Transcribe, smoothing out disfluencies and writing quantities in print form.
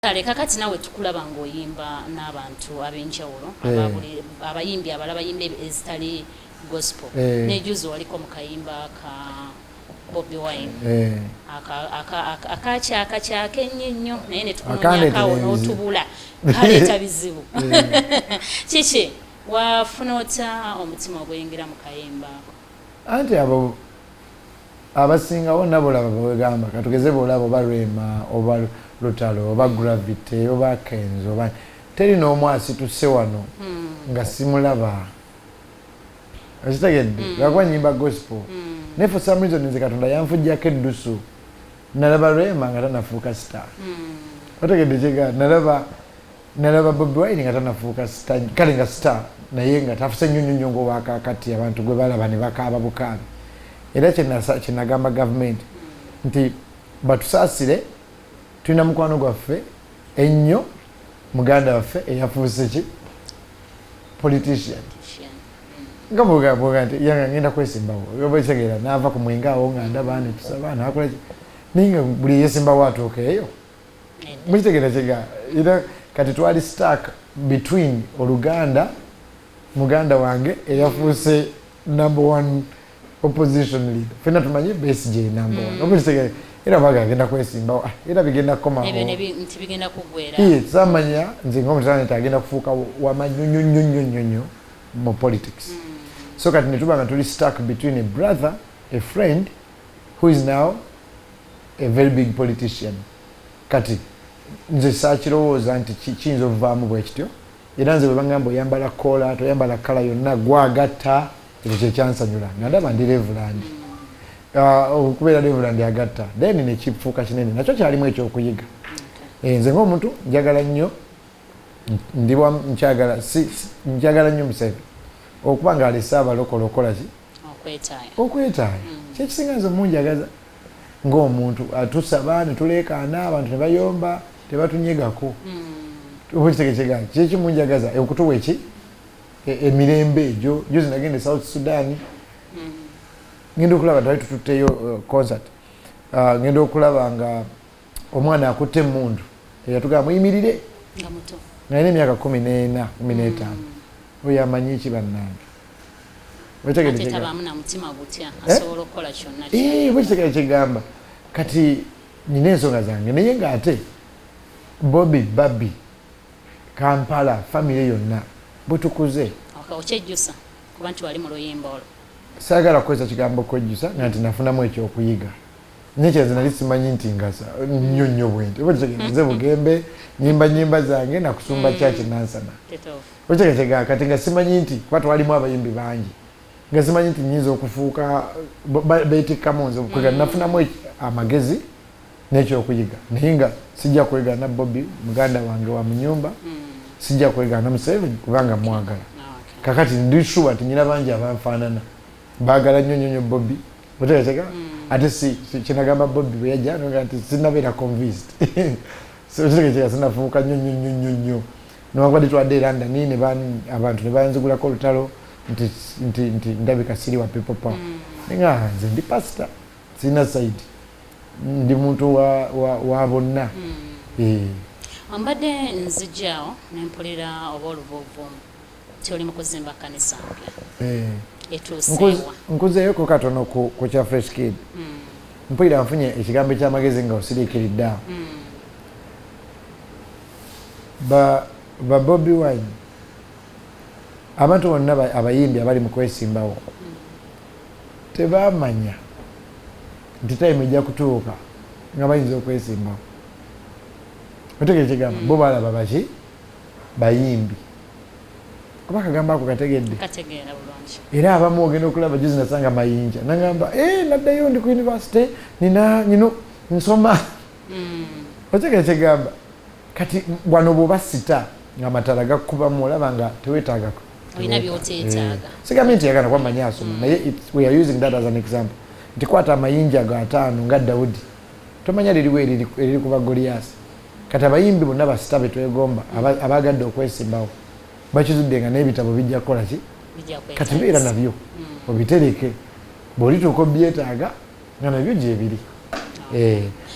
Kale kakati nawe tukulaba ng'oyimba n'abantu ab'enjawulo, abayimbi abalala bayimba ezitali gospel. Nejuzi waliko mu kayimba ka Bobi Wine akakyakakyaka ennyo ennyo, naye netukunoonyakawo n'otubula, kaleeta bizibu. Kiki wafuna otya omutima oguyingira mu kayimba ako? Anti abo abasingawo nabolaba bwegamba, katugeze bolaba oba Rema oba Lutalo oba Gravity oba Kenzo oba teri n'omu asituse wano nga simulaba, okitegedde? Lwakuba nyimba gospel, naye for some reason nze Katonda yanfujjako eddusu. Nalaba Rema nga tanafuuka star, otegedde kyega? Nalaba Bobi Wine nga tanafuuka star, kale nga star naye nga tafuse nnyo nnyo nnyo ngaowakakati abantu gwe balaba ne bakaaba bukaabi. Era kyenagamba gavumenti nti batusaasire, tulina mukwano gwaffe ennyo, muganda waffe eyafuuse ki politician, nga bwoga nti yanga ngenda kwesimbawo, oba naava ku mwenge awo nga ndaba netusaba nakola ki, naye nga buli eyesimbawo atuuka eyo, mukitegeera kyega? Era kati twali stuck between oluganda, muganda wange eyafuuse number one opposition leader, fena tumanyi Besigye number one, oba kitegeera? Era baga agenda kwesimbawo, era bigenda kukomawo. Ebyo nti bigenda kuggwera. Samanya nze ngaomutana nti agenda kufuuka wamannyo nnyo nnyo nnyo nnyo nnyo mu politics. So kati netuba nga tuli stuck between a brother, a friend who is now a very big politician. Kati nze saakirowooza nti kiyinza okuvaamu bwe kityo. Era nze bwe bagamba oyambala kola, toyambala kala yonna, gwagatta, ekyo kyekyansanyula nga ndaba ndi reverend. Okubeera reverend agatta, then nekifuuka kinene, nakyo kyalimu ekyokuyiga. Nze ngaomuntu njagala nnyo, ndiwa nkyagala njagala nnyo Museveni okuba nga alese abalokole okukola ki? Okwetaaya. Okwetaaya kyekisinga nze omunjagaza ng'omuntu. Atusaba ne tuleekaana, abantu ne bayomba, tebatunyegako, oba kitegekega kyekimunjagaza okutuwa eki emirembe egyo. Juzi nagenda e South Sudan, ngenda okulaba, twali tututteyo concert. Ngenda okulaba nga omwana akutte emundu, eyatugamba muyimirire. Nga muto. Nga alina emyaka 14, 15. Oyo amanyi ki bannange? Ate tabaamu na mutima gutya, asobola okukola kyonna. Bwekitegere kyegamba, kati nina ensonga zange, naye ngaate Bobi Babi Kampala famire yonna bwetukuze. Okyejjusa kuba nti wali mu luyimba olwo? Saagala kukozesa kigambo kwejjusa, nga nti nafunamu ekyokuyiga. Nekiraze nali simanyi nti ngasa nnyo nnyo bwenti, oba kitegere, nze Bugembe nyimba nyimba zange nakusumba kyaki Nansana. Okitegekega? Kati nga simanyi nti kuba twalimu abayimbi bangi, nga simanyi nti nyinza okufuuka beetikkamu nze kwega. Nafunamu amagezi n'ekyokuyiga, naye nga sijja kwegaana Bobi muganda wange wa munyumba, sijja kwegaana Museveni kubanga mwagala. Kakati ndi sure nti nyina bangi abanfaanana baagala nnyo nnyo nnyo Bobi, otegetega? Ate si kyenagamba Bobi bwe yajja nga nti sinabeera convinced. So kitegekeka sinafuuka nnyo nnyo nnyo nnyo nnyo, newankubadde twadde e London ne abantu ne banzigulako olutalo nti ndabika siri wa People Power, naye nga nze ndi pastor, sirina side, ndi muntu wa bonna. Mbadde nzijaawo nempulira oba oluvuuvuumu nti oli mu kuzimba kanisa mpya. Etuuseewa? Nkuzeeyoko katono ku kya Fresh Kid. Mpulira nfunye ekigambo ekyamagezi nga osiriikiridde awo. Ba Bobi Wine, abantu bonna abayimbi abali mu kwesimbawo tebamanya nti time ejja kutuuka nga bayinza okwesimbawo, otegere kyegamba? Bo balaba baki bayimbi, oba kagamba ako kategedde? Kategeera bulungi. Era abamu ogenda okulaba, juzi nasanga Mayinja nagamba, "Eh, naddayo ndi ku university, nina nino nsoma." Otegere kyegamba? Kati wano bwoba sita nga amatala gakubamu, olaba nga teweetaaga. Olina by'oteetaaga. Sigambye nti yagana kuba asoma, naye we are using that as an example nti kwata amayinja ga ataano nga Dawudi, tomanya liriwo eriri kuba Goliyasi. Kati abayimbi bonna basita betwegomba abagadde okwesimbawo bakizudde nga n'ebitabo bijja kukola ki? Bijja Kati beera kwetaagisa. nabyo, obitereke, bw'olituuka obyetaaga nga nabyo gyebiri. Eh,